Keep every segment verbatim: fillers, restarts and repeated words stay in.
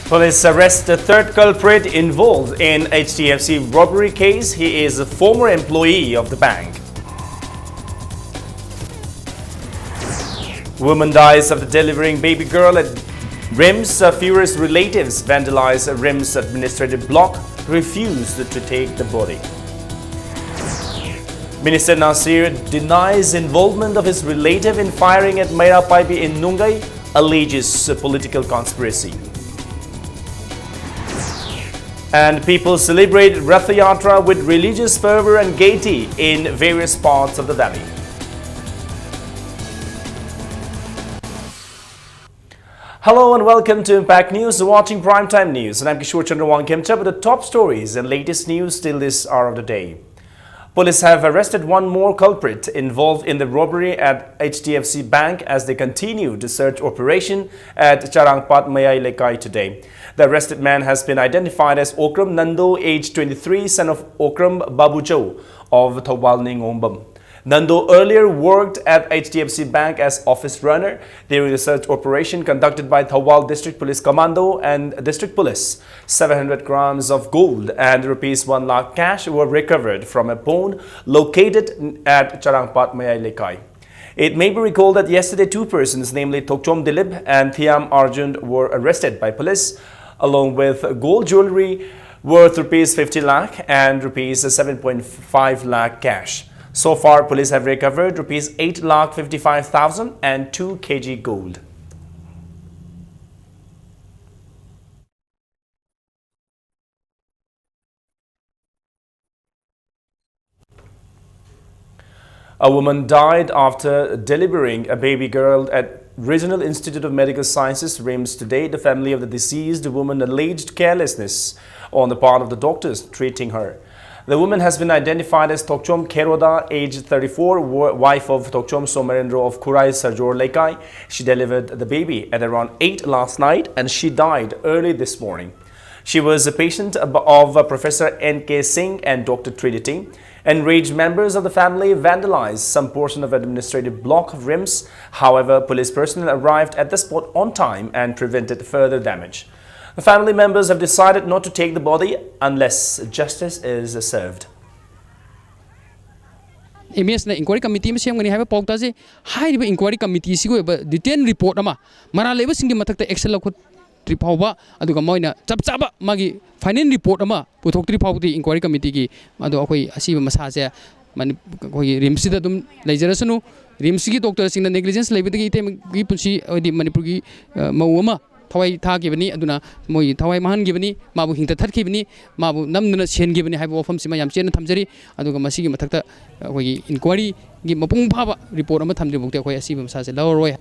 Police arrest the third culprit involved in H D F C robbery case. He is a former employee of the bank. Woman dies after delivering baby girl at RIMS. Uh, furious relatives vandalize RIMS administrative block, refused to take the body. Minister Nasir denies involvement of his relative in firing at Meira Paibi in Nungay, alleges a political conspiracy. And people celebrate Rath Yatra with religious fervor and gaiety in various parts of the valley. Hello and welcome to Impact News, watching Primetime News. And I'm Kishore Chandra Wangkhemcha with the top stories and latest news till this hour of the day. Police have arrested one more culprit involved in the robbery at H D F C Bank as they continue the search operation at Charangpat Mayai Lekai today. The arrested man has been identified as Okram Nando, age twenty-three, son of Okram Babujo of Thoubal Ningombam. Nando earlier worked at H D F C Bank as office runner. During the search operation conducted by Thoubal District Police Commando and District Police, seven hundred grams of gold and rupees one lakh cash were recovered from a pawn located at Charangpat Mayai Lekai. It may be recalled that yesterday two persons, namely Thokchom Dilip and Thiam Arjun, were arrested by police along with gold jewelry worth rupees fifty lakh and rupees seven point five lakh cash. So far, police have recovered rupees eight lakh fifty-five thousand and two K G gold. A woman died after delivering a baby girl at Regional Institute of Medical Sciences, RIMS, today. The family of the deceased woman alleged carelessness on the part of the doctors treating her. The woman has been identified as Thokchom Kheroda, age thirty-four, wo- wife of Thokchom Somarendro of Khurai Sarjor Lekai. She delivered the baby at around eight last night and she died early this morning. She was a patient of of Professor N K Singh and Doctor Trinity. Enraged members of the family vandalized some portion of administrative block of RIMS. However, police personnel arrived at the spot on time and prevented further damage. The family members have decided not to take the body unless justice is served. M ꯑꯦꯁꯅ inquiry committee ꯑꯃ ꯁꯦꯝꯒꯅꯤ ꯍꯥꯏꯕ ꯄꯥꯎ ꯇꯥꯖꯩ꯫ ꯍꯥꯏꯔꯤꯕ enquiry ꯀꯃꯤꯇꯤꯁꯤꯒꯤ ꯑꯣꯏꯕ detail report ꯑꯃ, ꯃꯔꯥꯜ ꯂꯩꯕꯁꯤꯡꯒꯤ ꯃꯊꯛꯇ ꯑꯦꯛꯁꯟ ꯂꯧꯈꯠꯇ꯭ꯔꯤ ꯐꯥꯎꯕ, ꯑꯗꯨꯒ ꯃꯣꯏꯅ ꯆꯞ ꯆꯥꯕ ꯃꯥꯒꯤ ꯐꯥꯏꯅꯦꯜ ꯔꯤꯄꯣꯔꯠ ꯑꯃ ꯄꯨꯊꯣꯛꯇ꯭ꯔꯤ ꯐꯥꯎꯕꯗꯤ ꯏꯟꯀ꯭ꯋꯥꯏꯔꯤ ꯀꯃꯤꯇꯤꯒꯤ ꯑꯗꯣ ꯑꯩꯈꯣꯏ ꯑꯁꯤꯕ ꯃꯁꯥꯁꯦ ꯃꯅꯤ-, ꯑꯩꯈꯣꯏꯒꯤ ꯔꯤꯝꯁꯁꯤꯗ ꯑꯗꯨꯝ ꯂꯩꯖꯔꯁꯅꯨ꯫ ꯔꯤꯝꯁꯀꯤ ꯗꯣꯛꯇꯔꯁꯤꯡꯅ ꯅꯦꯒ꯭ꯂꯤꯖꯦꯟꯁ ꯂꯩꯕꯗꯒꯤ ꯏꯇꯩꯃꯒꯤ ꯄꯨꯟꯁꯤ, ꯍꯥꯏꯗꯤ ꯃꯅꯤꯄꯨꯔꯒꯤ, ꯑ, ꯃꯧ ꯑꯃ ꯊꯋꯥꯏ ꯊꯥꯈꯤꯕꯅꯤ꯫ ꯑꯗꯨꯅ ꯃꯣꯏꯒꯤ ꯊꯋꯥꯏ ꯃꯥꯡꯍꯟꯈꯤꯕꯅꯤ, ꯃꯥꯕꯨ ꯍꯤꯡꯇ ꯊꯠꯈꯤꯕꯅꯤ, ꯃꯥꯕꯨ ꯅꯝꯗꯨꯅ ꯁꯦꯟꯈꯤꯕꯅꯤ ꯍꯥꯏꯕ ꯋꯥꯐꯝꯁꯤꯃ ꯌꯥꯝ ꯆꯦꯠꯅ ꯊꯝꯖꯔꯤ꯫ ꯑꯗꯨꯒ ꯃꯁꯤꯒꯤ ꯃꯊꯛꯇ ꯑꯩꯈꯣꯏꯒꯤ ꯏꯟꯀ꯭ꯋꯥꯏꯔꯤꯒꯤ ꯃꯄꯨꯡ ꯐꯥꯕ ꯔꯤꯄꯣꯔꯠ ꯑꯃ ꯊꯝꯗ꯭ꯔꯤꯐꯥꯎꯗꯤ ꯑꯩꯈꯣꯏ ꯑꯁꯤꯕ ꯃꯁꯥꯁꯦ ꯂꯧꯔꯔꯣꯏ꯫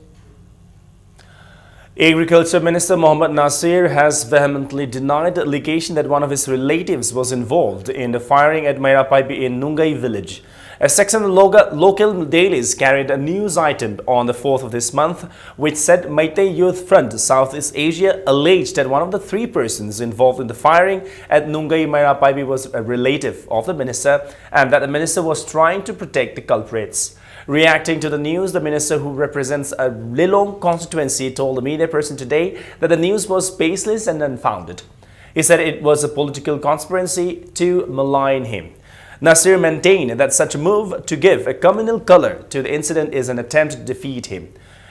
Agriculture Minister Mohammad Nasir has vehemently denied the allegation that one of his relatives was involved in the firing at Meira Paibi in Nungay village. A section of loga-, local dailies carried a news item on the fourth of this month, which said Meitei Youth Front Southeast Asia alleged that one of the three persons involved in the firing at Nungay Meira Paibi was a relative of the minister and that the minister was trying to protect the culprits. Reacting to the news, the minister who represents a Lilong constituency told the media person today that the news was baseless and unfounded. He said it was a political conspiracy to malign him. Nasir maintained that such a move to give a communal color to the incident is an attempt to defeat him.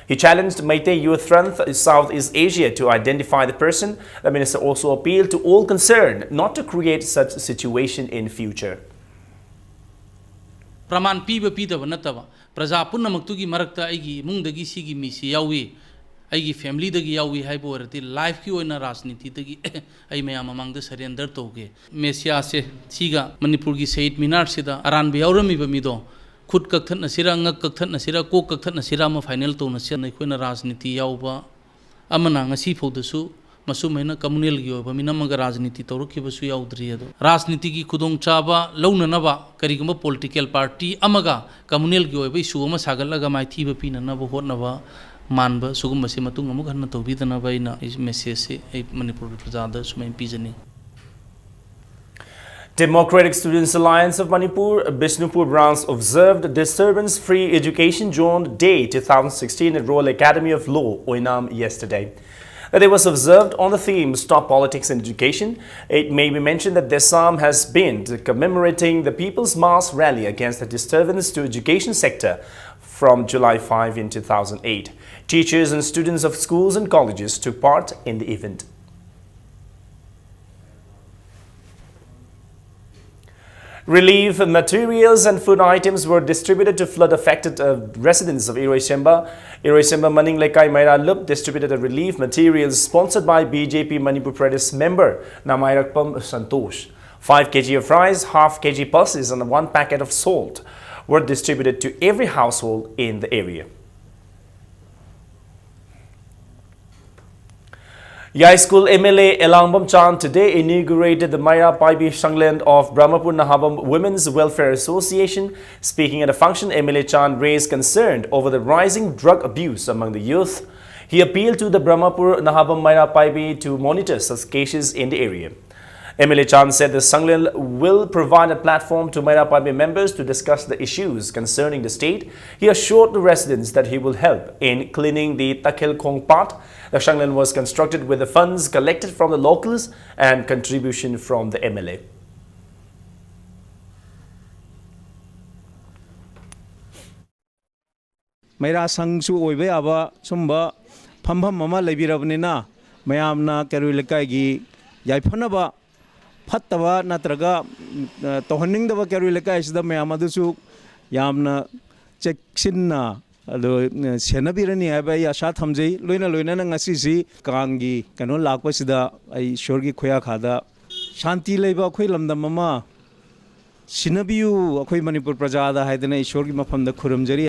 He challenged Meitei Youth Front Southeast Asia to identify the person. The minister also appealed to all concerned not to create such situation in future. ꯄ꯭ꯔꯃꯥꯟ ꯄꯤꯕ ꯄꯤꯗꯕ ꯅꯠꯇꯕ, ꯄ꯭ꯔꯖꯥ ꯄꯨꯝꯅꯃꯛꯇꯨꯒꯤ ꯃꯔꯛꯇ ꯑꯩꯒꯤ ꯏꯃꯨꯡꯗꯒꯤ ꯁꯤꯒꯤ ꯃꯤꯁꯤ ꯌꯥꯎꯏ, ꯑꯩꯒꯤ ꯐꯦꯃꯤꯂꯤꯗꯒꯤ ꯌꯥꯎꯏ ꯍꯥꯏꯕ ꯑꯣꯏꯔꯗꯤ ꯂꯥꯏꯐꯀꯤ ꯑꯣꯏꯅ ꯔꯥꯖꯅꯤꯇꯤꯗꯒꯤ ꯑꯩ ꯃꯌꯥꯝ ꯃꯃꯥꯡꯗ ꯁꯔꯦꯟꯗꯔ ꯇꯧꯒꯦ꯫ ꯃꯦꯁꯤꯌꯥꯁꯦ ꯁꯤꯒ ꯃꯅꯤꯄꯨꯔꯒꯤ ꯁꯍꯤꯗ ꯃꯤꯅꯥꯔꯁꯤꯗ ꯑꯔꯥꯟꯕ ꯌꯥꯎꯔꯝꯃꯤꯕ ꯃꯤꯗꯣ ꯈꯨꯠ ꯀꯛꯊꯠꯅꯁꯤꯔ, ꯉꯛ ꯀꯛꯊꯠꯅꯁꯤꯔ, ꯀꯣꯛ ꯀꯛꯊꯠꯅꯁꯤꯔ ꯑꯃ ꯐꯥꯏꯅꯦꯜ ꯇꯧꯅꯁꯤꯔ꯫ ꯑꯩꯈꯣꯏꯅ ꯔꯥꯖꯅꯤꯇꯤ ꯌꯥꯎꯕ ꯑꯃꯅ ꯉꯁꯤ ꯐꯥꯎꯗꯁꯨ ꯃꯁꯨꯃꯥꯏꯅ ꯀꯝꯃꯨꯅꯦꯜꯒꯤ ꯑꯣꯏꯕ ꯃꯤꯅꯝ ꯑꯃꯒ ꯔꯥꯖꯅꯤꯇꯤ ꯇꯧꯔꯛꯈꯤꯕꯁꯨ ꯌꯥꯎꯗ꯭ꯔꯤ꯫ ꯑꯗꯣ ꯔꯥꯖꯅꯤꯇꯤꯒꯤ ꯈꯨꯗꯣꯡꯆꯥꯕ ꯂꯧꯅꯅꯕ ꯀꯔꯤꯒꯨꯝꯕ ꯄꯣꯂꯤꯇꯤꯀꯦꯜ ꯄꯥꯔꯇꯤ ꯑꯃꯒ ꯀꯝꯃꯨꯅꯦꯜꯒꯤ ꯑꯣꯏꯕ ꯏꯁꯨ ꯑꯃ ꯁꯥꯒꯠꯂꯒ ꯃꯥꯏꯊꯤꯕ ꯄꯤꯅꯅꯕ ꯍꯣꯠꯅꯕ ꯃꯥꯟꯕ ꯁꯤꯒꯨꯝꯕꯁꯤ ꯃꯇꯨꯡ ꯑꯃꯨꯛ ꯍꯟꯅ ꯇꯧꯕꯤꯗꯅꯕ ꯑꯩꯅ ꯑꯩ ꯃꯦꯁꯦꯖꯁꯤ ꯑꯩ ꯃꯅꯤꯄꯨꯔꯒꯤ ꯄ꯭ꯔꯖꯥꯗ ꯁꯨꯃꯥꯏꯅ ꯄꯤꯖꯅꯤꯡꯏ꯫ Democratic Students Alliance of Manipur, Bishnupur branch observed Disturbance Free Education Zone Day two thousand sixteen at Royal Academy of Law, Oinam, yesterday. It was observed on the theme Stop Politics in Education. It may be mentioned that DESAM has been commemorating the People's Mass Rally against the disturbance to education sector from July five in two thousand eight. Teachers and students of schools and colleges took part in the event. Relief materials and food items were distributed to flood affected uh, residents of Iroisemba. Iroisemba Maning Lekai Maira Lup distributed the relief materials sponsored by B J P Manipur Pradesh member Namairakpam Santosh. Five K G of rice, half K G pulses, and one packet of salt were distributed to every household in the area. Yai School M L A Elangbam Chan today inaugurated the Maira Paibi Shanglen of Brahmapur Nahabam Women's Welfare Association. Speaking at a function, M L A Chan raised concern over the rising drug abuse among the youth. He appealed to the Brahmapur Nahabam Maira Paibi to monitor such cases in the area. M L A Chan said the Sanglen will provide a platform to Maira Paibi members to discuss the issues concerning the state. He assured the residents that he will help in cleaning the Takhel Khong Pat. The Sanglen was constructed with the funds collected from the locals and contribution from the M L A. ꯃꯩꯔꯥ ꯁꯪꯁꯨ ꯑꯣꯏꯕ ꯌꯥꯕ ꯁꯨꯝꯕ ꯐꯝꯐꯝ ꯑꯃ ꯂꯩꯕꯤꯔꯕꯅꯤꯅ, ꯃꯌꯥꯝꯅ ꯀꯩꯔꯣꯏ ꯂꯩꯀꯥꯏꯒꯤ ꯌꯥꯏꯐꯅꯕ, ꯐꯠꯇꯕ ꯅꯠꯇ꯭ꯔꯒ, ꯎꯝ, ꯑ, ꯇꯧꯍꯟꯅꯤꯡꯗꯕ ꯀꯩꯔꯣꯏ ꯂꯩꯀꯥꯏꯁꯤꯗ ꯃꯌꯥꯝ ꯑꯗꯨꯁꯨ ꯌꯥꯝꯅ ꯆꯦꯛꯁꯤꯟꯅ ꯑꯗꯣ, ꯑ, ꯁꯦꯟꯅꯕꯤꯔꯅꯤ ꯍꯥꯏꯕ ꯑꯩ ꯑꯥꯁꯥ ꯊꯝꯖꯩ꯫ ꯂꯣꯏꯅ ꯂꯣꯏꯅꯅ ꯉꯁꯤꯁꯤ ꯀꯥꯡꯒꯤ ꯀꯩꯅꯣ ꯂꯥꯛꯄꯁꯤꯗ ꯑꯩ ꯏꯁꯣꯔꯒꯤ ꯈꯨꯌꯥꯈꯥꯗ ꯁꯥꯟꯇꯤ ꯂꯩꯕ ꯑꯩꯈꯣꯏ ꯂꯝꯗꯝ ꯑꯃ ꯁꯤꯟꯅꯕꯤꯌꯨ ꯑꯩꯈꯣꯏ ꯃꯅꯤꯄꯨꯔ ꯄ꯭ꯔꯖꯥꯗ ꯍꯥꯏꯗꯅ ꯏꯁꯣꯔꯒꯤ ꯃꯐꯝꯗ ꯈꯨꯔꯨꯝꯖꯔꯤ꯫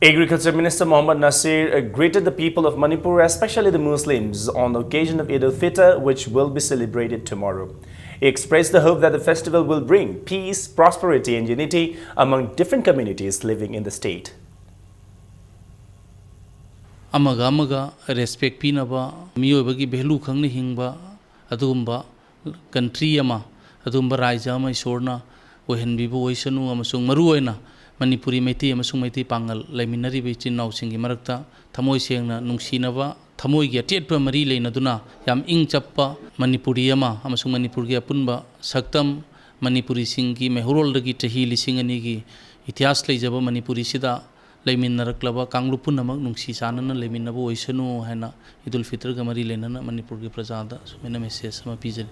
Agriculture Minister Mohammad Nasir uh, greeted the people of Manipur, especially the Muslims, on the occasion of Eid al-Fitr, which will be celebrated tomorrow. He expressed the hope that the festival will bring peace, prosperity, and unity among different communities living in the state. ꯑꯃꯒ ꯑꯃꯒ respect ꯄꯤꯅꯕ, ꯃꯤꯑꯣꯏꯕꯒꯤ value ꯈꯪꯅ ꯍꯤꯡꯕ, ꯑꯗꯨꯒꯨꯝꯕ country ꯑꯃ, ꯑꯗꯨꯒꯨꯝꯕ ꯔꯥꯏꯖ ꯑꯃ ꯏꯁꯣꯔꯅ ꯑꯣꯏꯍꯟꯕꯤꯕ ꯑꯣꯏꯁꯅꯨ, ꯑꯃꯁꯨꯡ ꯃꯔꯨꯑꯣꯏꯅ ꯃꯅꯤꯄꯨꯔꯤ ꯃꯩꯇꯩ ꯑꯃꯁꯨꯡ ꯃꯩꯇꯩ ꯄꯥꯉꯜ ꯂꯩꯃꯤꯟꯅꯔꯤꯕ ꯏꯆꯤꯟ ꯏꯅꯥꯎꯁꯤꯡꯒꯤ ꯃꯔꯛꯇ ꯊꯃꯣꯏ ꯁꯦꯡꯅ ꯅꯨꯡꯁꯤꯅꯕ, ꯊꯃꯣꯏꯒꯤ ꯑꯇꯦꯠꯄ ꯃꯔꯤ ꯂꯩꯅꯗꯨꯅ ꯌꯥꯝ ꯏꯪ ꯆꯞꯄ ꯃꯅꯤꯄꯨꯔꯤ ꯑꯃ ꯑꯃꯁꯨꯡ ꯃꯅꯤꯄꯨꯔꯒꯤ ꯑꯄꯨꯟꯕ ꯁꯛꯇꯝ, ꯃꯅꯤꯄꯨꯔꯤꯁꯤꯡꯒꯤ ꯃꯩꯍꯧꯔꯣꯜꯗꯒꯤ ꯆꯍꯤ ꯂꯤꯁꯤꯡ ꯑꯅꯤꯒꯤ ꯏꯇꯤꯍꯥꯁ ꯂꯩꯖꯕ ꯃꯅꯤꯄꯨꯔꯤꯁꯤꯗ ꯂꯩꯃꯤꯟꯅꯔꯛꯂꯕ ꯀꯥꯡꯂꯨꯞ ꯄꯨꯝꯅꯃꯛ ꯅꯨꯡꯁꯤ ꯆꯥꯟꯅꯅ ꯂꯩꯃꯤꯟꯅꯕ ꯑꯣꯏꯁꯅꯨ ꯍꯥꯏꯅ ꯏꯗꯨꯜ ꯐꯤꯇꯔꯒ ꯃꯔꯤ ꯂꯩꯅꯅ ꯃꯅꯤꯄꯨꯔꯒꯤ ꯄ꯭ꯔꯖꯥꯗ ꯁꯨꯃꯥꯏꯅ ꯃꯦꯁꯦꯖ ꯑꯃ ꯄꯤꯖꯔꯤ꯫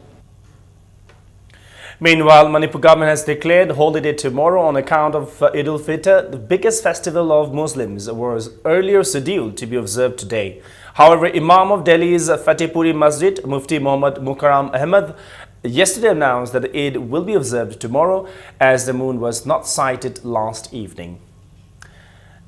Meanwhile, Manipur government has declared holiday tomorrow on account of uh, Eid ul-Fitr, the biggest festival of Muslims, was earlier scheduled to be observed today. However, Imam of Delhi's Fatehpuri Masjid, Mufti Muhammad Mukarram Ahmad, yesterday announced that the Eid will be observed tomorrow as the moon was not sighted last evening.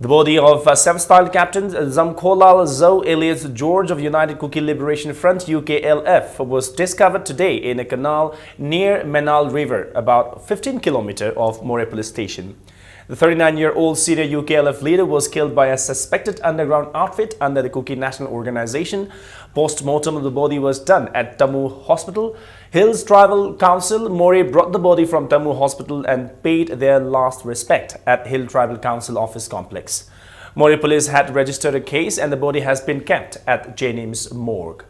The body of uh, seven-star Captain Zamkholal Zo alias George of United Kuki Liberation Front, U K L F, was discovered today in a canal near Menal River, about fifteen kilometer of Moreh police station. The thirty-nine-year-old senior U K L F leader was killed by a suspected underground outfit under the Kuki National Organization. Post-mortem of the body was done at Tamu Hospital. Hills Tribal Council Moreh brought the body from Tamu Hospital and paid their last respect at Hill Tribal Council office complex. Moreh police had registered a case and the body has been kept at JNIMS morgue.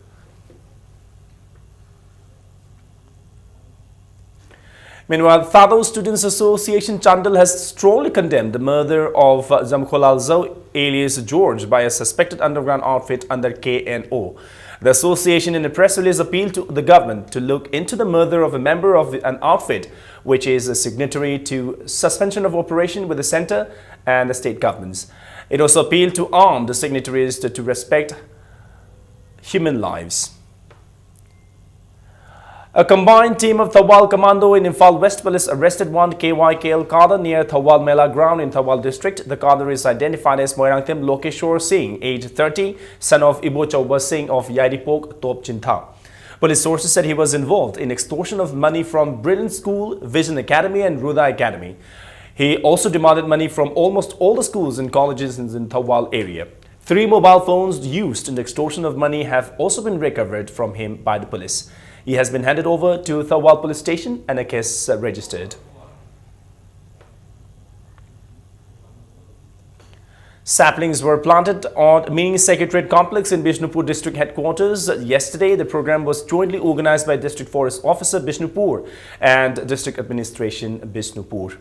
Meanwhile, Thadou Students Association Chandel has strongly condemned the murder of uh, Zamkholal Zo, alias George, by a suspected underground outfit under K N O. The association, in a press release, appealed to the government to look into the murder of a member of an outfit which is a signatory to suspension of operation with the center and the state governments. It also appealed to arm the signatories to, to respect human lives. A combined team of Thoubal Commando and Imphal West Police arrested one K Y K L cadre near Thoubal Mela ground in Thoubal district. The cadre is identified as Moirangthem Lokeshwar Singh, age thirty, son of Ibo Chauba Singh of Yairipok, Top Chintha. Police sources said he was involved in extortion of money from Brilliant School, Vision Academy and Ruda Academy. He also demanded money from almost all the schools and colleges in the Thoubal area. Three mobile phones used in the extortion of money have also been recovered from him by the police. He has been handed over to Thoubal police station and a case uh, registered. Saplings were planted on Mini Secretariat Complex in Bishnupur District Headquarters yesterday. The program was jointly organized by District Forest Officer Bishnupur and District Administration Bishnupur.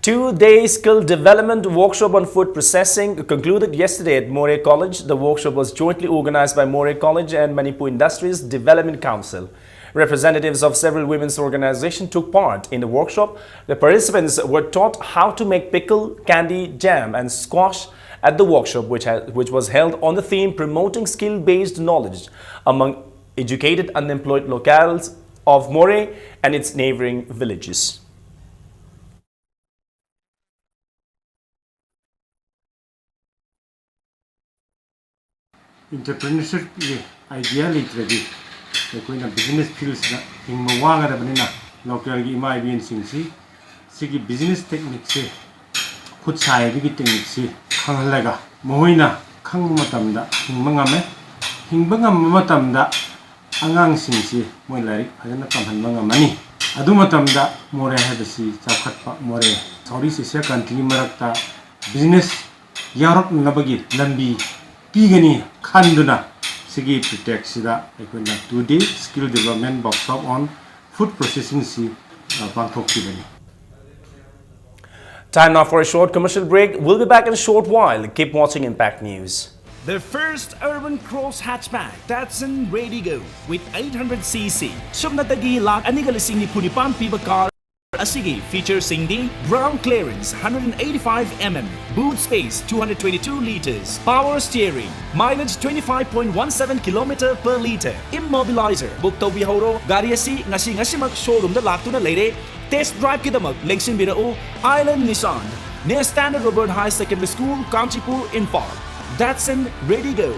Two-day skill development workshop on food processing concluded yesterday at Moreh College. The workshop was jointly organized by Moreh College and Manipur Industries Development Council. Representatives of several women's organizations took part in the workshop. The participants were taught how to make pickle, candy, jam, and squash at the workshop, which, ha- which was held on the theme promoting skill-based knowledge among educated unemployed locales of Moreh and its neighboring villages. Entrepreneurshipꯀꯤ idea ꯂꯩꯇ꯭ꯔꯗꯤ ꯑꯩꯈꯣꯏꯅ business fieldꯁꯤꯗ ꯍꯤꯡꯕ ꯋꯥꯒꯗꯕꯅꯤꯅ, localꯒꯤ ꯏꯃꯥ ꯏꯕꯦꯟꯁꯤꯡꯁꯤ ꯁꯤꯒꯤ business techniqueꯁꯦ, ꯈꯨꯠ ꯁꯥ ꯍꯩꯕꯒꯤ techniqueꯁꯤ ꯈꯪꯍꯜꯂꯒ, ꯃꯈꯣꯏꯅ ꯈꯪꯕ ꯃꯇꯝꯗ ꯍꯤꯡꯕ ꯉꯝꯃꯦ꯫ ꯍꯤꯡꯕ ꯉꯝꯕ ꯃꯇꯝꯗ ꯑꯉꯥꯡꯁꯤꯡꯁꯤ ꯃꯣꯏ ꯂꯥꯏꯔꯤꯛ ꯐꯖꯅ ꯇꯝꯍꯟꯕ ꯉꯝꯃꯅꯤ꯫ ꯑꯗꯨ ꯃꯇꯝꯗ ꯃꯣꯔꯦ ꯍꯥꯏꯕꯁꯤ ꯆꯥꯎꯈꯠꯄ, ꯃꯣꯔꯦ South East Asia countryꯒꯤ ꯃꯔꯛꯇ business ꯌꯥꯎꯔꯛꯅꯅꯕꯒꯤ ꯂꯝꯕꯤ ꯄꯤꯒꯅꯤ ꯈꯟꯗꯨꯅ, ꯁꯤꯒꯤ pretextꯁꯤꯗ ꯑꯩꯈꯣꯏꯅ two day skill development workshop on food processingꯁꯤ, ꯑ, ꯄꯥꯡꯊꯣꯛꯈꯤꯕꯅꯤ꯫ Time now for a short commercial break. We'll be back in a short while. Keep watching Impact News. The first urban cross hatchback, Datsun Redigo, with eight hundred cc. ꯁꯨꯞꯅꯇꯒꯤ ꯂꯥꯈ ꯑꯅꯤꯒ ꯂꯤꯁꯤꯡ ꯅꯤꯐꯨ ꯅꯤꯄꯥꯟ ꯄꯤꯕ car ꯑꯁꯤꯒꯤ featureꯁꯤꯡꯗꯤ: ground clearance hundred and eighty-five mm, boot space two hundred twenty-two liters, power steering, mileage twenty-five point one seven kilometer per liter, immobilizer꯫ Book ꯇꯧꯕꯤꯍꯧꯔꯣ꯫ ꯒꯥꯔꯤ ꯑꯁꯤ ꯉꯁꯤ ꯉꯁꯤꯃꯛ showroomꯗ ꯂꯥꯛꯇꯨꯅ ꯂꯩꯔꯦ꯫ Test driveꯀꯤꯗꯃꯛ ꯂꯦꯡꯁꯤꯟꯕꯤꯔꯛꯎ Island Nissan, near Standard Robert High Secondary School, Kanchipur, Imphal. Datsun Redigo.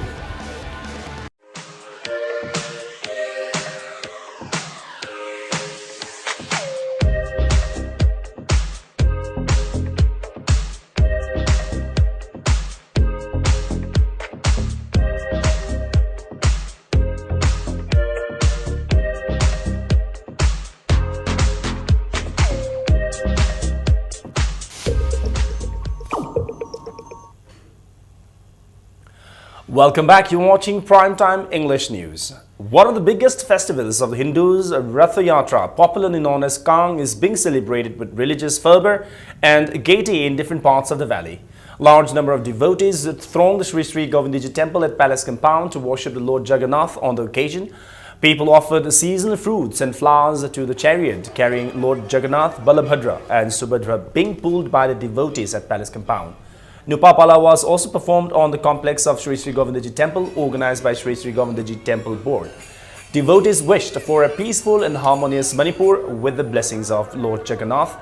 Welcome back. You're watching Primetime English News. One of the biggest festivals of the Hindus, Ratha Yatra, popularly known as Kang, is being celebrated with religious fervor and gaiety in different parts of the valley. Large number of devotees thronged Sri Sri Govindaji temple at Palace compound to worship the Lord Jagannath on the occasion. People offered seasonal fruits and flowers to the chariot carrying Lord Jagannath, Balabhadra, and Subhadra, being pulled by the devotees at Palace compound. Nupa Pala was also performed on the complex of Sri Sri Govindaji Temple, organized by Sri Sri Govindaji Temple Board. Devotees wished for a peaceful and harmonious Manipur with the blessings of Lord Jagannath.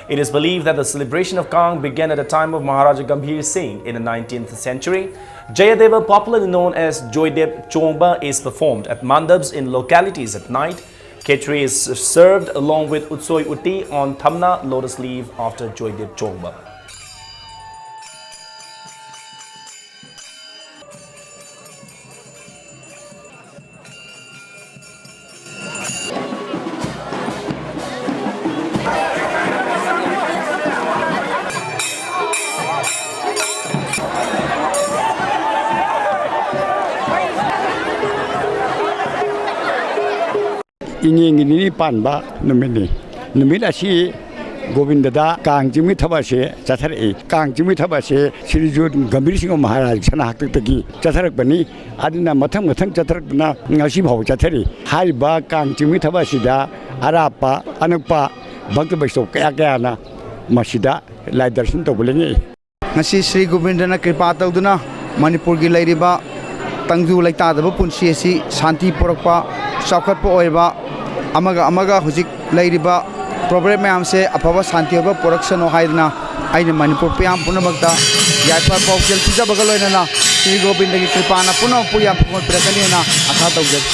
It is believed that the celebration of Kang began at the time of Maharaja Gambhir Singh in the nineteenth century. Jayadeva, popularly known as Joydev Chongba, is performed at mandabs in localities at night. Khichdi is served along with Utsoi Uti on Thamna lotus leaf after Joydev Chongba. ꯏꯉꯦꯟꯒꯤ ꯅꯤꯅꯤ ꯄꯥꯟꯕ ꯅꯨꯃꯤꯠꯅꯤ꯫ ꯅꯨꯃꯤꯠ ꯑꯁꯤ ꯒꯣꯕꯤꯟꯗꯗ ꯀꯥꯡ ꯆꯤꯡꯕꯒꯤ ꯊꯕꯛ ꯑꯁꯤ ꯆꯠꯊꯔꯛꯏ꯫ ꯀꯥꯡ ꯆꯤꯡꯕꯒꯤ ꯊꯕꯛ ꯑꯁꯤ ꯁ꯭ꯔꯤ ꯖꯨ ꯒꯝꯚꯤꯔ ꯁꯤꯡꯍ ꯃꯍꯥꯔꯥꯖ ꯁꯅꯥꯍꯥꯛꯇꯛꯇꯒꯤ ꯆꯠꯊꯔꯛꯄꯅꯤ꯫ ꯑꯗꯨꯅ ꯃꯊꯪ ꯃꯊꯪ ꯆꯠꯊꯔꯛꯇꯨꯅ ꯉꯁꯤ ꯐꯥꯎꯕ ꯆꯠꯊꯔꯤ꯫ ꯍꯥꯏꯔꯤꯕ ꯀꯥꯡ ꯆꯤꯡꯕꯒꯤ ꯊꯕꯛ ꯑꯁꯤꯗ ꯑꯔꯥꯞꯄ ꯑꯅꯛꯄ ꯚꯛꯇ ꯕꯩꯁꯅꯕ ꯀꯌꯥ ꯀꯌꯥꯅ ꯃꯁꯤꯗ ꯂꯥꯏ ꯗꯔꯁꯟ ꯇꯧꯕ ꯂꯦꯡꯉꯛꯏ꯫ ꯉꯁꯤ ꯁ꯭ꯔꯤ ꯒꯣꯕꯤꯟꯗꯅ ꯀ꯭ꯔꯤꯄꯥ ꯇꯧꯗꯨꯅ ꯃꯅꯤꯄꯨꯔꯒꯤ ꯂꯩꯔꯤꯕ ꯇꯪꯗꯨ ꯂꯩꯇꯥꯗꯕ ꯄꯨꯟꯁꯤ ꯑꯁꯤ ꯁꯥꯟꯇꯤ ꯄꯨꯔꯛꯄ, ꯆꯥꯎꯈꯠꯄ ꯑꯣꯏꯕ, ꯑꯃꯒ ꯑꯃꯒ ꯍꯧꯖꯤꯛ ꯂꯩꯔꯤꯕ ꯄ꯭ꯔꯣꯕ꯭ꯂꯦꯝ ꯃꯌꯥꯝꯁꯦ ꯑꯐꯕ ꯁꯥꯟꯇꯤ ꯑꯣꯏꯕ ꯄꯨꯔꯛꯁꯅꯨ ꯍꯥꯏꯗꯅ ꯑꯩꯅ ꯃꯅꯤꯄꯨꯔ ꯃꯤꯌꯥꯝ ꯄꯨꯝꯅꯃꯛꯇ ꯌꯥꯏꯐ ꯄꯥꯎꯖꯦꯜ ꯄꯤꯖꯕꯒ ꯂꯣꯏꯅꯅ ꯁ꯭ꯔꯤ ꯒꯣꯕꯤꯟꯗꯒꯤ ꯀ꯭ꯔꯤꯄꯥꯅ ꯄꯨꯝꯅꯃꯛꯄꯨ ꯌꯥꯝ ꯄꯤꯔꯛꯀꯅꯤ ꯍꯥꯏꯅ ꯑꯁꯥ ꯇꯧꯖꯔꯤ꯫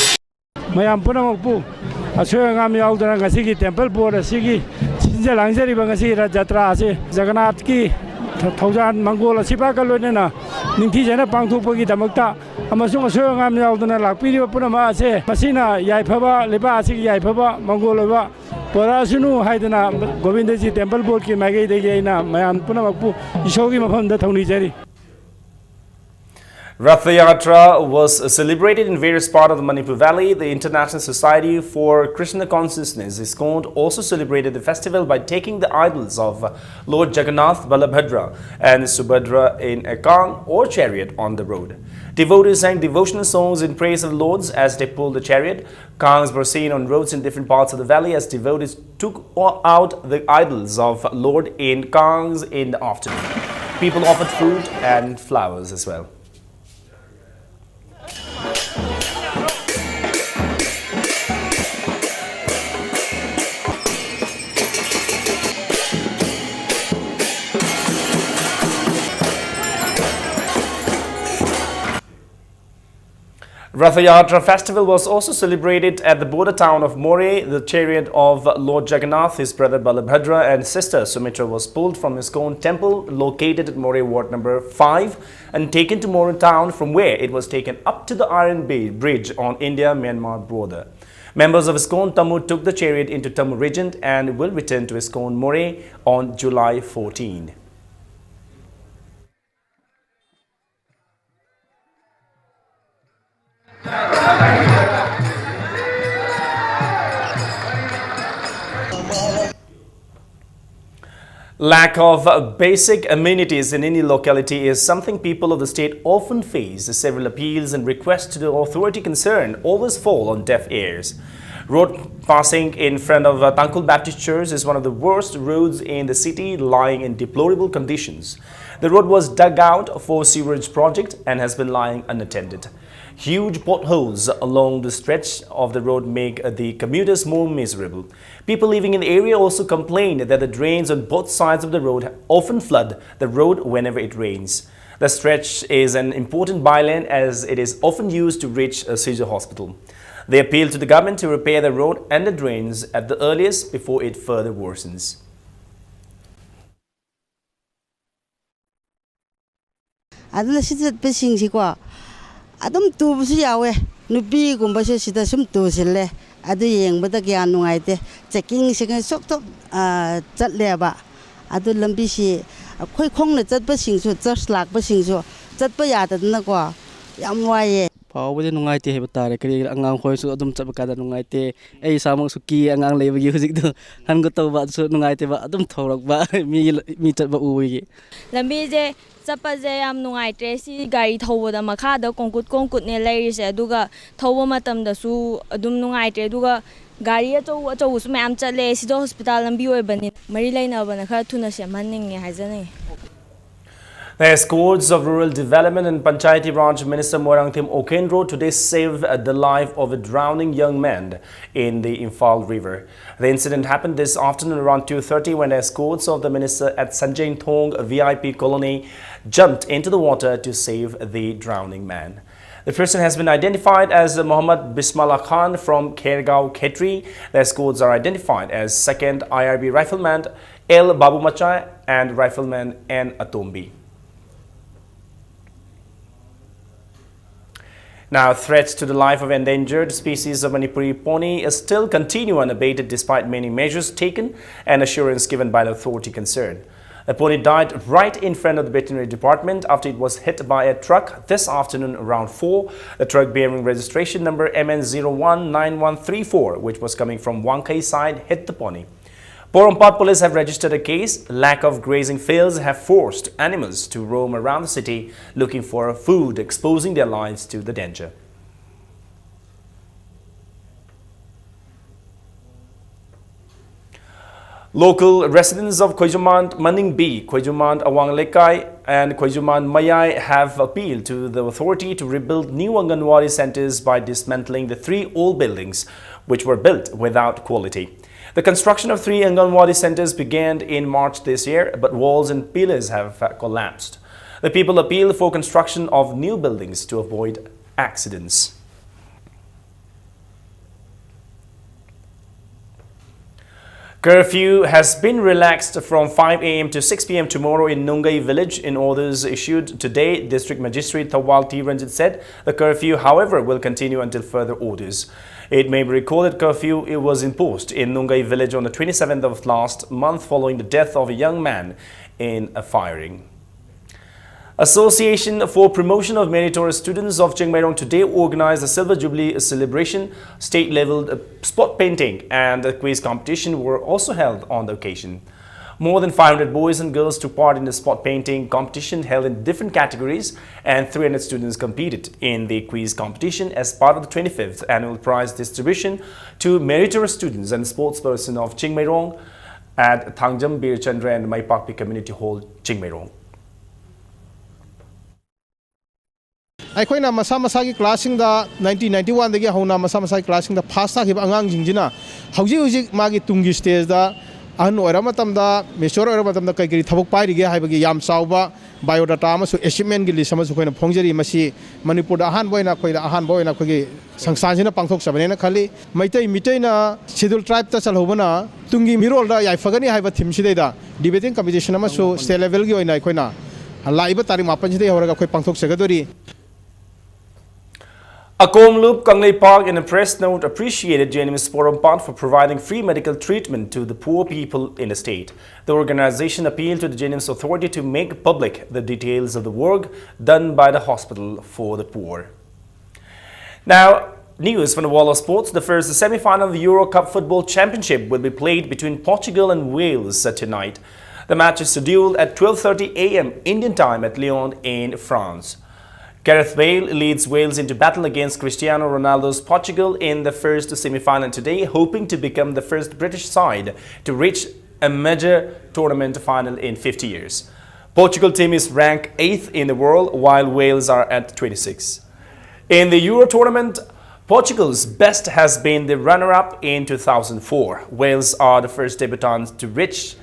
ꯃꯌꯥꯝ ꯄꯨꯝꯅꯃꯛꯄꯨ ꯑꯁꯣꯏ ꯑꯉꯥꯝ ꯌꯥꯎꯗꯅ ꯉꯁꯤꯒꯤ ꯇꯦꯝꯄꯜ ꯕꯣꯔꯗ ꯑꯁꯤꯒꯤ ꯁꯤꯟꯖ ꯂꯥꯡꯖꯔꯤꯕ ꯉꯁꯤꯒꯤ ꯔꯊ ꯖꯇ꯭ꯔꯥ ꯑꯁꯤ ꯖꯒꯟꯅꯥꯊꯀꯤ ꯊꯧꯖꯥꯜ ꯃꯪꯒꯣꯜ ꯑꯁꯤꯐꯥꯎꯒ ꯂꯣꯏꯅꯅ ꯅꯤꯡꯊꯤꯖꯅ ꯄꯥꯡꯊꯣꯛꯄꯒꯤꯗꯃꯛꯇ ꯑꯃꯁꯨꯡ ꯑꯁꯣꯏ ꯑꯉꯥꯝ ꯌꯥꯎꯗꯅ ꯂꯥꯛꯄꯤꯔꯤꯕ ꯄꯨꯝꯅꯃꯛ ꯑꯁꯦ ꯃꯁꯤꯅ ꯌꯥꯏꯐꯕ, ꯂꯩꯕꯥꯛ ꯑꯁꯤꯒꯤ ꯌꯥꯏꯐꯕ ꯃꯪꯒꯣꯜ ꯑꯣꯏꯕ ꯄꯨꯔꯛꯑꯁꯅꯨ ꯍꯥꯏꯗꯅ ꯒꯣꯕꯤꯟꯗꯖꯤ ꯇꯦꯝꯄꯜ ꯕꯣꯔꯗꯀꯤ ꯃꯥꯏꯀꯩꯗꯒꯤ ꯑꯩꯅ ꯃꯌꯥꯝ ꯄꯨꯝꯅꯃꯛꯄꯨ ꯏꯁꯣꯔꯒꯤ ꯃꯐꯝꯗ ꯊꯧꯅꯤꯖꯔꯤ꯫ Ratha Yatra was celebrated in various parts of the Manipur Valley. The International Society for Krishna Consciousness, ISKCON, also celebrated the festival by taking the idols of Lord Jagannath, Balabhadra, and Subhadra in a kang or chariot on the road. Devotees sang devotional songs in praise of the lords as they pulled the chariot. Kangs were seen on roads in different parts of the valley as devotees took out the idols of Lord in kangs in the afternoon. People offered fruit and flowers as well. Ratha Yatra festival was also celebrated at the border town of Moreh. The chariot of Lord Jagannath, his brother Balabhadra, and sister Sumitra was pulled from ISKCON temple located at Moreh Ward number five and taken to Moreh town, from where it was taken up to the Iron Bi- Bridge on India-Myanmar border. Members of ISKCON Tamu took the chariot into Tamu region and will return to ISKCON Moreh on July fourteen. Lack of basic amenities in any locality is something people of the state often face. Several appeals and requests to the authority concerned always fall on deaf ears. Road passing in front of uh, Tangkhul Baptist Church is one of the worst roads in the city, lying in deplorable conditions. The road was dug out for sewerage project and has been lying unattended. Huge potholes along the stretch of the road make uh, the commuters more miserable. People living in the area also complain that the drains on both sides of the road often flood the road whenever it rains. The stretch is an important bylane as it is often used to reach a Sijo hospital. They appeal to the government to repair the road and the drains at the earliest before it further worsens. ꯑꯗꯨꯅ ꯁꯤ ꯆꯠꯄꯁꯤꯡꯁꯤꯀꯣ ꯑꯗꯨꯝ ꯇꯨꯕꯁꯨ ꯌꯥꯎꯋꯦ꯫ ꯅꯨꯄꯤꯒꯨꯝꯕꯁꯦ ꯁꯤꯗ ꯁꯨꯝ ꯇꯨꯁꯤꯜꯂꯦ꯫ ꯑꯗꯨ ꯌꯦꯡꯕꯗ ꯀꯌꯥ ꯅꯨꯡꯉꯥꯏꯇꯦ꯫ ꯆꯦꯛꯀꯤꯡꯁꯤꯡ ꯁꯨꯞ ꯁꯨꯞ ꯆꯠꯂꯦꯕ꯫ ꯑꯗꯨ ꯂꯝꯕꯤꯁꯤ ꯑꯩꯈꯣꯏ ꯈꯣꯡꯅ ꯆꯠꯄꯁꯤꯡꯁꯨ, ꯆꯔꯆ ꯂꯥꯛꯄꯁꯤꯡꯁꯨ ꯆꯠꯄ ꯌꯥꯗꯗꯅꯀꯣ ꯌꯥꯝ ꯋꯥꯏꯌꯦ꯫ ꯐꯥꯎꯕꯗꯤ ꯅꯨꯡꯉꯥꯏꯇꯦ ꯍꯥꯏꯕ ꯇꯥꯔꯦ꯫ ꯀꯔꯤꯒꯤꯔ, ꯑꯉꯥꯡꯈꯣꯏꯁꯨ ꯑꯗꯨꯝ ꯆꯠꯄ ꯀꯥꯟꯗ ꯅꯨꯡꯉꯥꯏꯇꯦ꯫ ꯑꯩ ꯏꯁꯥꯃꯛꯁꯨ ꯀꯤ, ꯑꯉꯥꯡ ꯂꯩꯕꯒꯤ ꯍꯧꯖꯤꯛꯇꯣ ꯍꯟꯒ ꯇꯧꯕ ꯑꯗꯨꯁꯨ ꯅꯨꯡꯉꯥꯏꯇꯦꯕ, ꯑꯗꯨꯝ ꯊꯧꯔꯛꯄ ꯃꯤꯒꯤ ꯃꯤ ꯆꯠꯄ ꯎꯕꯒꯤ꯫ ꯂꯝꯕꯤꯁꯦ ꯆꯠꯄꯁꯦ ꯌꯥꯝ ꯅꯨꯡꯉꯥꯏꯇ꯭ꯔꯦ꯫ ꯁꯤ ꯒꯥꯔꯤ ꯊꯧꯕꯗ ꯃꯈꯥꯗ ꯀꯣꯡꯀꯨꯠ ꯀꯣꯡꯀꯨꯠꯅꯦ ꯂꯩꯔꯤꯁꯦ, ꯑꯗꯨꯒ ꯊꯧꯕ ꯃꯇꯝꯗꯁꯨ ꯑꯗꯨꯝ ꯅꯨꯡꯉꯥꯏꯇ꯭ꯔꯦ꯫ ꯑꯗꯨꯒ ꯒꯥꯔꯤ ꯑꯆꯧ ꯑꯆꯧꯕꯁꯨ ꯃꯌꯥꯝ ꯆꯠꯂꯦ꯫ ꯁꯤꯗ ꯍꯣꯁꯄꯤꯇꯥꯜ ꯂꯝꯕꯤ ꯑꯣꯏꯕꯅꯤ, ꯃꯔꯤ ꯂꯩꯅꯕꯅ ꯈꯔ ꯊꯨꯅ ꯁꯦꯝꯍꯟꯅꯤꯡꯉꯦ ꯍꯥꯏꯖꯅꯤꯡꯉꯤ꯫ The Escorts of Rural Development and Panchayati Raj Minister Moirangthem Okhenro today saved the life of a drowning young man in the Imphal River. The incident happened this afternoon around two thirty when the escorts of the minister at Sanjay Thong V I P Colony jumped into the water to save the drowning man. The person has been identified as Mohammad Bismillah Khan from Khergaon Khetri. The escorts are identified as second I R B rifleman L Babu Machai and rifleman N Atombi. Now, threats to the life of endangered species of Manipuri pony still continue unabated despite many measures taken and assurance given by the authority concerned. The pony died right in front of the veterinary department after it was hit by a truck this afternoon around four. The truck bearing registration number M N zero one nine one three four, which was coming from Wangkhei side, hit the pony. Porompat police have registered a case. Lack of grazing fields have forced animals to roam around the city looking for food, exposing their lives to the danger. Local residents of Khoijuman Maningbi, Khoijuman Awang Lekai, and Khoijuman Mayai have appealed to the authority to rebuild new Anganwadi centers by dismantling the three old buildings which were built without quality. The construction of three Anganwadi centers began in March this year, but walls and pillars have uh, collapsed. The people appeal for construction of new buildings to avoid accidents. Curfew has been relaxed from five a m to six p m tomorrow in Nungai village. In orders issued today, District Magistrate Thawal T Ranjit said the curfew, however, will continue until further orders. It may be recalled that curfew was imposed in Nungai village on the twenty-seventh of last month following the death of a young man in a firing. Association for Promotion of Meritorious Students of Chingmeirong today organized the Silver Jubilee celebration. State-level uh, spot painting and a quiz competition were also held on the occasion. More than five hundred boys and girls took part in the spot painting competition held in different categories, and three hundred students competed in the quiz competition as part of the twenty-fifth annual prize distribution to meritorious students and sportsperson of Chingmeirong at Thangjam Bir Chandra and Maipakpi Community Hall, Chingmeirong. ꯑꯩꯈꯣꯏꯅ ꯃꯁꯥ ꯃꯁꯥꯒꯤ ꯀ꯭ꯂꯥꯁꯁꯤꯡꯗ nineteen ninety ꯋꯥꯟꯗꯒꯤ ꯍꯧꯅ ꯃꯁꯥ ꯃꯁꯥꯒꯤ ꯀ꯭ꯂꯥꯁꯁꯤꯡꯗ ꯐꯥꯁ ꯇꯥꯈꯤꯕ ꯑꯉꯥꯡꯁꯤꯡꯁꯤꯅ ꯍꯧꯖꯤꯛ ꯍꯧꯖꯤꯛ ꯃꯥꯒꯤ ꯇꯨꯡꯒꯤ ꯁ꯭ꯇꯦꯖꯇ ꯑꯍꯟ ꯑꯣꯏꯔꯕ ꯃꯇꯝꯗ, ꯃꯦꯆꯣꯔ ꯑꯣꯏꯔꯕ ꯃꯇꯝꯗ ꯀꯔꯤ ꯀꯔꯤ ꯊꯕꯛ ꯄꯥꯏꯔꯤꯒꯦ ꯍꯥꯏꯕꯒꯤ ꯌꯥꯝ ꯆꯥꯎꯕ ꯕꯥꯏꯑꯣꯗꯥꯇꯥ ꯑꯃꯁꯨ ꯑꯦꯆꯤꯞꯃꯦꯟꯒꯤ ꯂꯤꯁ ꯑꯃꯁꯨ ꯑꯩꯈꯣꯏꯅ ꯐꯣꯡꯖꯔꯤ꯫ ꯃꯁꯤ ꯃꯅꯤꯄꯨꯔꯗ ꯑꯍꯥꯟꯕ ꯑꯣꯏꯅ ꯑꯩꯈꯣꯏꯗ ꯑꯍꯥꯟꯕ ꯑꯣꯏꯅ ꯑꯩꯈꯣꯏꯒꯤ ꯁꯪꯁꯊꯥꯟꯁꯤꯅ ꯄꯥꯡꯊꯣꯛꯆꯕꯅꯦꯅ ꯈꯜꯂꯤ꯫ ꯃꯩꯇꯩ ꯃꯤꯇꯩꯅ ꯁꯦꯗꯨꯜ ꯇ꯭ꯔꯥꯏꯕꯇ ꯆꯜꯍꯧꯕꯅ ꯇꯨꯡꯒꯤ ꯃꯤꯔꯣꯜꯗ ꯌꯥꯏꯐꯒꯅꯤ ꯍꯥꯏꯕ ꯊꯤꯝꯁꯤꯗꯩꯗ ꯗꯤꯕꯦꯇꯤꯡ ꯀꯝꯄꯤꯇꯤꯁꯟ ꯑꯃꯁꯨ ꯁ꯭ꯇꯦꯠ ꯂꯦꯚꯦꯜꯒꯤ ꯑꯣꯏꯅ ꯑꯩꯈꯣꯏꯅ ꯂꯥꯛꯏꯕ ꯇꯥꯔꯤꯛ ꯃꯥꯄꯟꯁꯤꯗꯒꯤ ꯍꯧꯔꯒ ꯑꯩꯈꯣꯏ ꯄꯥꯡꯊꯣꯛꯆꯒꯗꯣꯔꯤ꯫ Akomlup Kangleipak, in a press note, appreciated J N M's Porom Part for providing free medical treatment to the poor people in the state. The organization appealed to the J N M's authority to make public the details of the work done by the hospital for the poor. Now, news from the world of sports. The first semi-final of the Euro Cup Football Championship will be played between Portugal and Wales uh, tonight. The match is scheduled at twelve thirty a m Indian time at Lyon in France. Gareth Bale leads Wales into battle against Cristiano Ronaldo's Portugal in the first semi-final today, hoping to become the first British side to reach a major tournament final in fifty years. Portugal team is ranked eighth in the world, while Wales are at twenty-six. In the Euro tournament, Portugal's best has been the runner-up in two thousand four. Wales are the first debutants to reach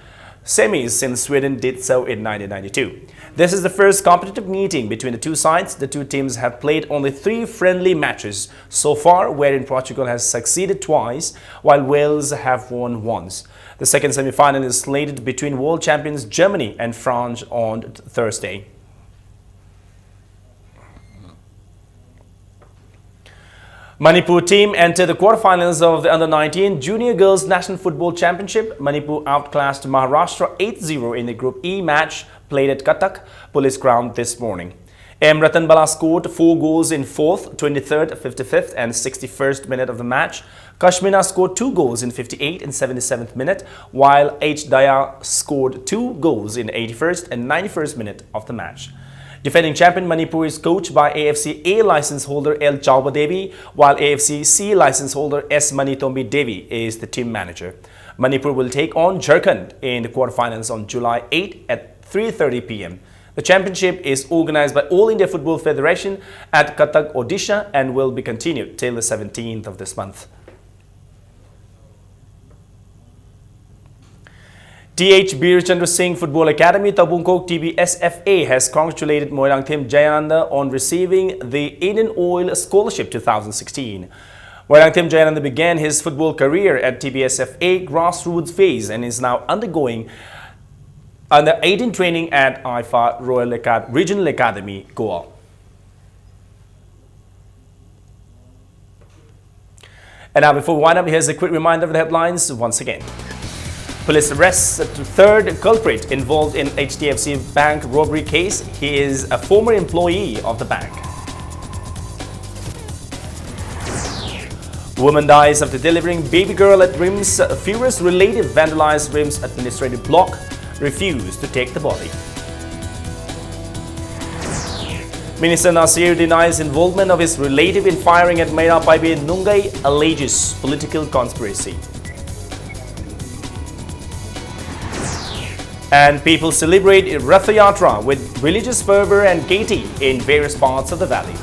semis since Sweden did so in nineteen ninety-two. This is the first competitive meeting between the two sides. The two teams have played only three friendly matches so far, wherein Portugal has succeeded twice, while Wales have won once. The second semi-final is slated between world champions Germany and France on Thursday. Manipur team entered the quarterfinals of the under nineteen Junior Girls National Football Championship. Manipur outclassed Maharashtra eight zero in the Group E match played at Cuttack Police Ground this morning. M Ratan Bala scored four goals in fourth, twenty-third, fifty-fifth, and sixty-first minute of the match. Kashmina scored two goals in fifty-eighth and seventy-seventh minute, while H Daya scored two goals in eighty-first and ninety-first minute of the match. Defending champion Manipur is coached by A F C A license holder L Chauba Devi, while A F C C license holder S Manitombi Devi is the team manager. Manipur will take on Jharkhand in the quarterfinals on July eighth at three thirty p m. The championship is organized by All India Football Federation at Cuttack, Odisha, and will be continued till the seventeenth of this month. Th Bir Chandra Singh Football Academy, Tabungkok, T B S F A, has congratulated Moirangthem Jayananda on receiving the Indian Oil Scholarship two thousand sixteen. Moirangthem Jayananda began his football career at T B S F A grassroots phase and is now undergoing under eighteen training at IFA Royal Acad- Regional Academy, Goa. And now, before we wind up, here's a quick reminder of the headlines once again. Police arrests a third culprit involved in H D F C Bank robbery case. He is a former employee of the bank. Woman dies after delivering baby girl at RIMS. Furious relative vandalized RIMS administrative block, refused to take the body. Minister Nasir denies involvement of his relative in firing at Meira Paibe Nungai, alleges political conspiracy. And people celebrate Ratha Yatra with religious fervor and gaiety in various parts of the valley.